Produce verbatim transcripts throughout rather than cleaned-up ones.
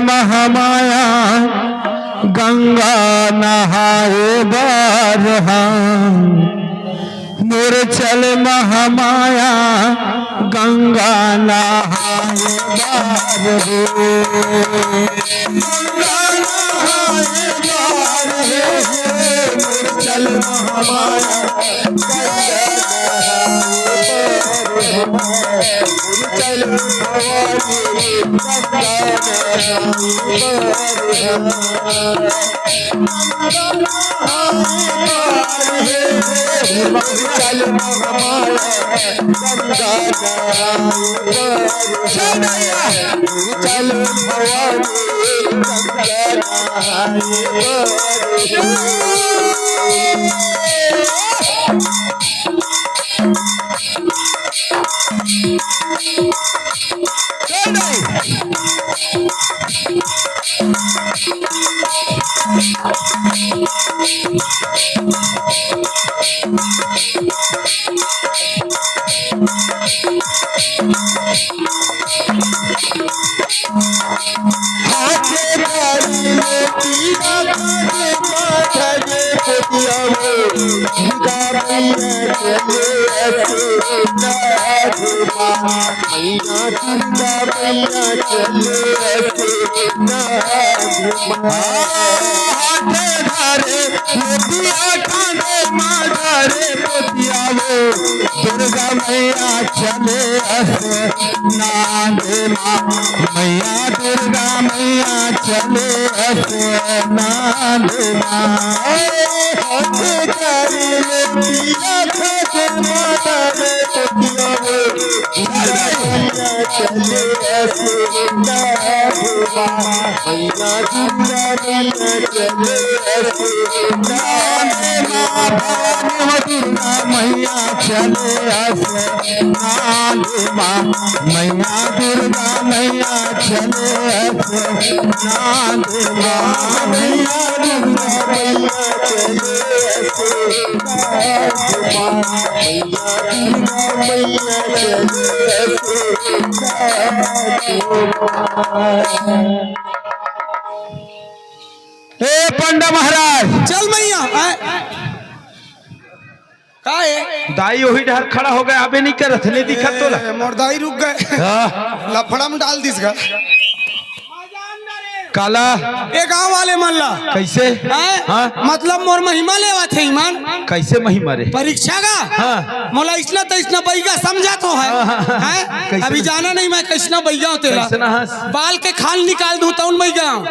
महामाया गंगा नहाए बर हम, मोर चल महामाया गंगा नहाए बर रे। गंगा नहाए बर रे, मोर चल महामाया गंगा नहाए बर हम। चल भवानी गंगा नहाए बर हम। चल महामाया गंगा नहाए बर। चल भवानी गंगा नहाए बर। चल रही। हाथे थारी लोटिया कांधे माथा रे पोतिया वो, दुर्गा मैया चले असे नाथ माँ। मैया दुर्गा मैया चले असे नाथ माँ। हाथे थारी लोटिया कांधे माथा रे पोतिया वो, दुर्गा मैया चले असे नांद माँ। मैया दुर्गा मैया चले असे नांद माँ। हाथे थारी लोटिया कांधे माथा रे पोतिया वो, दुर्गा मैया चले असे नांद माँ। मैया दुर्गा मैया चले असे नांद माँ। भवानी हो दुर्गा मैया चले असे नांद माँ। मैया दुर्गा मैया चले असे नांद माँ। मैया दुर्गा मैया चले असे नांद माँ। मैया दुर्गा मैया चले असे नांद माँ। ए पंडा महाराज। चल मैया, आय। का है? दाई वही डहर खड़ा हो गया, अबे नहीं करत, नहीं दिखत तोला। ए, मोर दाई रुक गए। हाँ। लफड़ा में डाल दिस गा। काला? ए गांव वाले मन ला। कैसे? हैं? हाँ। मतलब मोर महिमा लेवा थे ईमान। कैसे महिमा रे? परीक्षा का? हाँ। मोला इसना तो इसना बैगा समझा तो है। हाँ, हाँ, हाँ। हैं? कैसे? अभी जाना नहीं मैं कैसना बैगा हूँ तेला। कैसे ना हंस? बाल के खाल निकाल दूं तौन बैगा हूँ।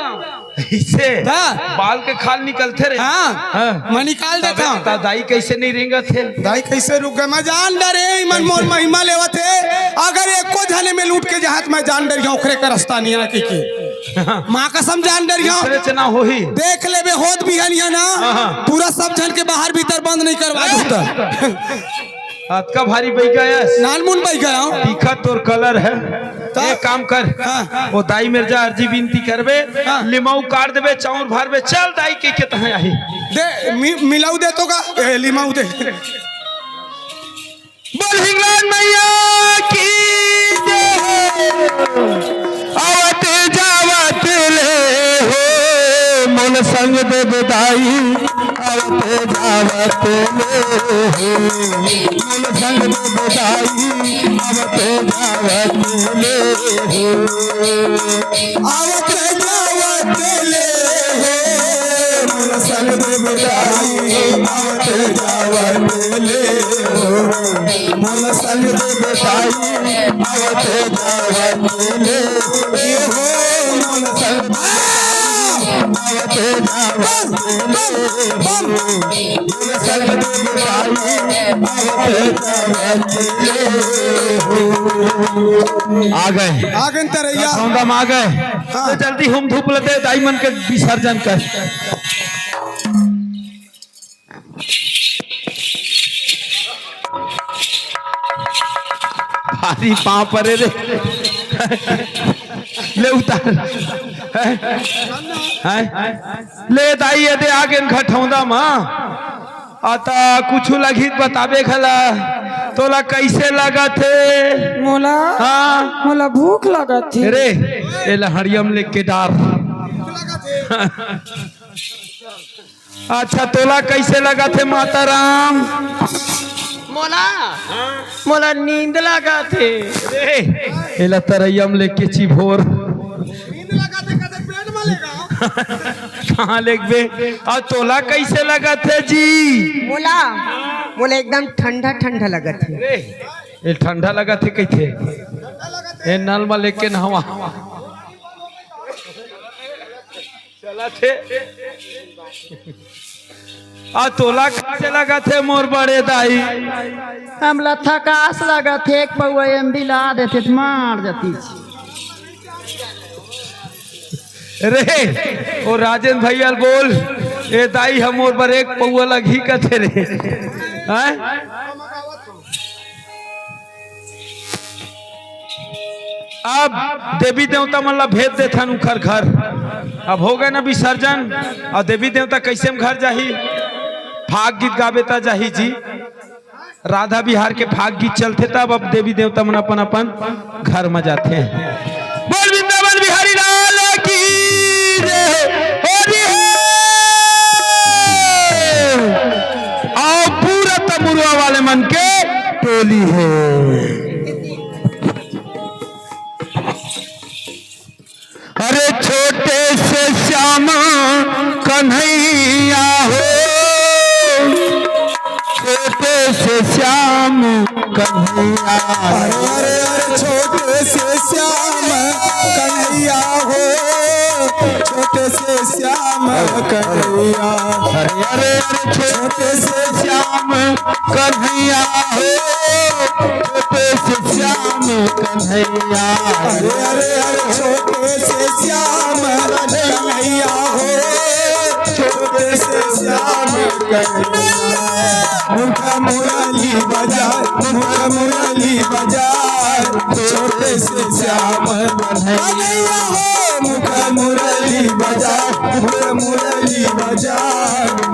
इसे हाँ। बाल के खाल निकलथे रे। हाँ। हाँ। मैं निकाल देता हूँ। ता दाई कैसे नहीं रेंगत हे? दाई कैसे रुक गए? मैं जान डरे, मन मोर महिमा लेवत हे। अगर एको झने में लूट के जहात मैं जान डर गया, ओखरे का रास्ता नहीं आना की, की। माँ कसम जान डर गया। दूसरे चना होही। देख लेबे होत भी है नहीं है ना। हाँ, हाँ। पूरा सब झन के बाहर भीतर बंद नहीं करवा दूँ त। अतका भारी बैगा है। नानमुन बैगा हूँ। तीखा तोर कलर है। तो? एक काम कर। हाँ। वो दाई मेर जा अर्जी विनती करबे। हाँ। लिमाऊ काट देबे, चाउर भरबे, चल दाई के के तहाँ आही। दे, मि-, मिलाऊ दे तो का? ए, लिमाऊ दे। बोल हिंगलाज मैया की जय। आवत जावत ले हो, मोल संग देबे दाई। आवत जावत ले हो, मोल संग देबे दाई, आवत जावत ले हो। आवत जावत ले हो, मोल संग देबे दाई, आवत जावत ले हो। मोल संग देबे दाई, आवत जावत ले हो। मोल संग आवत जावत ले हो। आ गए। आ गए तरैया। सौंदा में आ गए। हाँ। तो जल्दी होम धूप लेते, दाई मन के विसर्जन कर। भारी पाँव परे रे। ले उतार। हैं? हैं? ले दाई, ये दे आगे घटौंदा माँ। आता कुछ लगी बताबे घला। तोला कइसे लगत हे? मोला? हाँ। मोला भूख लगत हे। रे, एला हड़िया म लेके डार। अच्छा, तोला कइसे लगत हे माता राम? मोला? मोला नींद लगत हे। रे, एला तरइया म लेके चिभोर। नींद लगत हे, कदे पेट म लेगा। कहाँ लेगबे? अउ तोला कइसे लगत हे जी? मोला, मोला एकदम ठंडा ठंडा लगत हे। ए, ए ठंडा लगत हे कहिथे। ए नल म लेके नहवा। चलत हे। अउ तोला कइसे लगत हे मोर बड़े दाई? हमला थकास लगत हे, एक पौवा एम भी ला देते त मार जतीस। रे, ओ राजेंद्र भैया ल बोल, ए दाई ह मोर बर एक पौवा लगही कथे रे। हैं? अब देवी देवता मन ला भेज देथन उखर घर। अब हो गे ना विसर्जन, अउ देवी देवता कइसे म घर जाही? फाग गीत गाबे त जाही जी। राधा बिहार के फाग गीत चलथे, तब अब देवी देवता मन अपन अपन घर म जाथे। बोल वृंदावन बिहारी लाल की जय। होरी हे। अउ पूरा तमुरवा वाले मन के टोली हे। अरे छोटे से श्याम कन्हैया हो, छोटे से श्याम कन्हैया। अरे, अरे, अरे, छोटे से श्याम कन्हैया हो, छोटे से श्याम कन्हैया। अरे, अरे, अरे, छोटे से श्याम कन्हैया हो, छोटे से श्याम कन्हैया। अरे, अरे, अरे, छोटे से श्याम कन्हैया हो, छोटे से श्याम कन्हैया। मुख मुरली बजा, मुख मुरली बजा, छोटे से श्याम कन्हैया हो, मुख मुरली बजा, मुख मुरली बजा,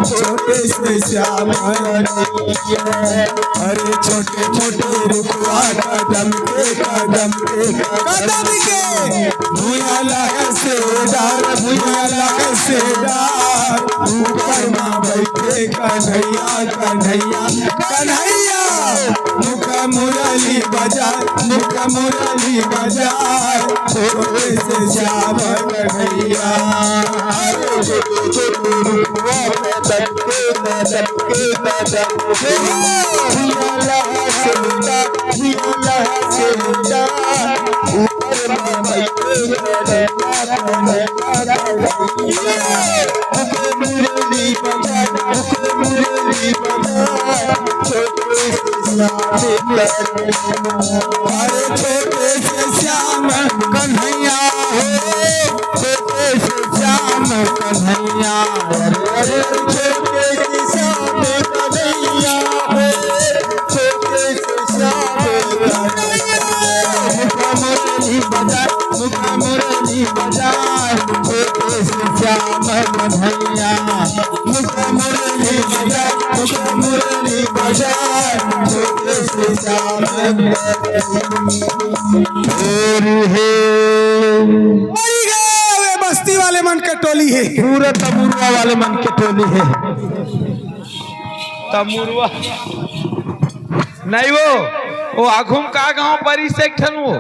छोटे से श्याम कन्हैया। अरे छोटे छोटे रुखवा कदम के, कदम के, कदम के। भुइयां लहसेदार, भुइयां लहसेदार, ऊपर मा बइठे कन्हैया, कन्हैया, कन्हैया। मुख मुरली बजा, मुख मुरली बजा, छोटे से श्याम कन्हैया। अरे छोटे छोटे रुखवा कदम के, कदम के, कदम के। भुइयां लहसेदार, भुइयां लहसेदार, ऊपर मा बइठे कन्हैया, कन्हैया। मुख मुरली बजा, मुख मुरली बजा, छोटे से श्याम कन्हैया। अरे छोटे से श्याम कन्हैया हो, छोटे से श्याम कन्हैया। अरे, अरे, छोटे से श्याम कन्हैया हो, छोटे से श्याम कन्हैया। मुख मुरली बजा, मुख मुरली बजा, छोटे से श्याम कन्हैया। मुख मुरली बजा, मुख मुरली बजा, छोटे से श्याम कन्हैया। होरी हे। होरी हे, वे बस्ती वाले मन के टोली हे। पूरा तमुरवा वाले मन के टोली हे। तमुरवा नहीं वो, वो आघू म का गांव परिस एक ठन वो।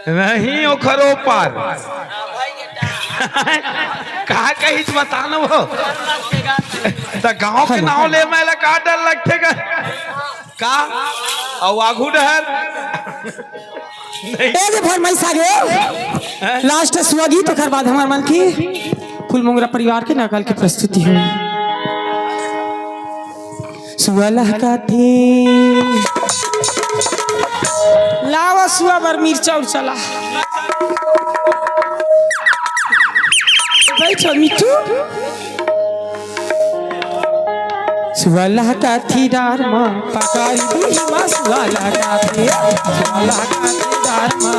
नहीं, ओखर ओ पार। का कहिस बता न वो। त गांव के नांव ले म एला का डर लगथे गा? का? अउ आघू डहर? नहीं। ए जे फरमाइश आ गे। हैं? Last सुआ गीत, ओकर बाद हमर मन के फूल मोंगरा परिवार के नकल के प्रस्तुति होही। सुआ लहकाथे। लावा सुआ बर मिर्चा उर्चा ला। बैठो मिट्ठू। सुआ लहकाथे डार मा, पकड़ दीही मा सुआ लहकाथे। सुआ लहकाथे डार मा।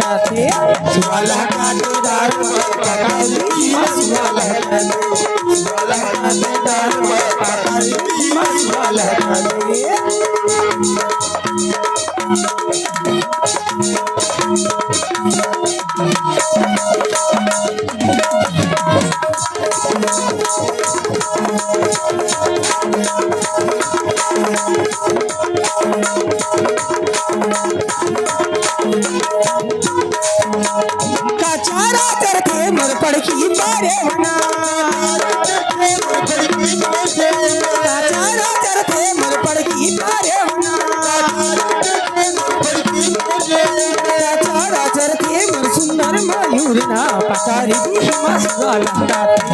वाला काटेदार मत पकड़ ली, बस वाला काटे। वाला काटेदार मत पकड़ ली, बस वाला काटे। कचारा चरथे मोर पड़की पारे होना। कचारा चरथे मोर पड़की पारे होना। कचारा चरथे मोर सुंदर मयूर ना पकारी दी मसुआ लहराते।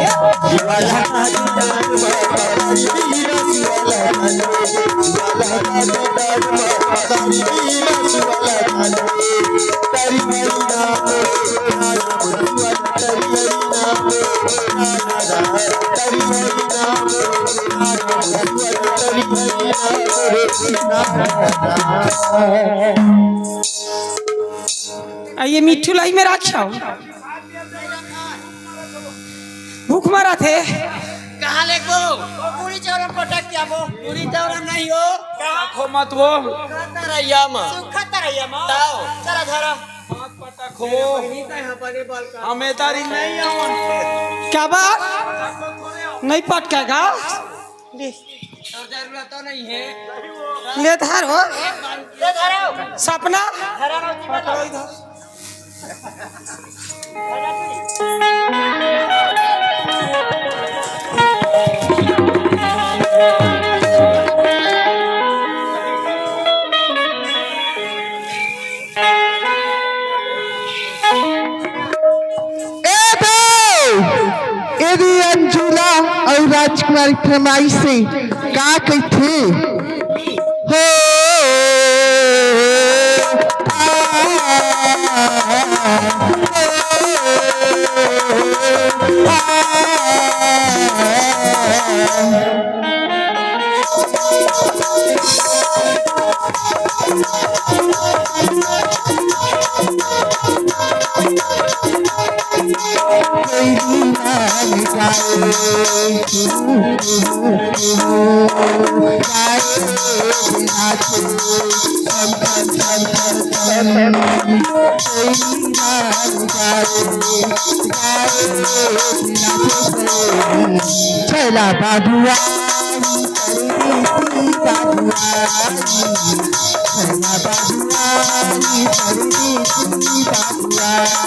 आ ये मिट्ठू लाई में राख्या हो। भूख मरा थे। कहाँ लेगबो? पूरी चावल पटक के आबो। पूरी चावल नहीं हो। खो मत वो। सुखा तरैया मा। सुखा तरैया मा। ताओ। चला धरा। हाथ पटक हो। हमें तारी नहीं आवन। क्या बात? नहीं पटकेगा? ले। और जरूरत तो नहीं है। ले धर हो। ले धरो। सपना। धरा रो जी, पकड़ो इधर। ए बे! एदे अंजुला अउ राजकुमारी फरमाइश हे, का कहिथे? हो, आ, आ, आ, छैला बाबुआ, बाबुआ, छैला बाबुआ, बाबुआ।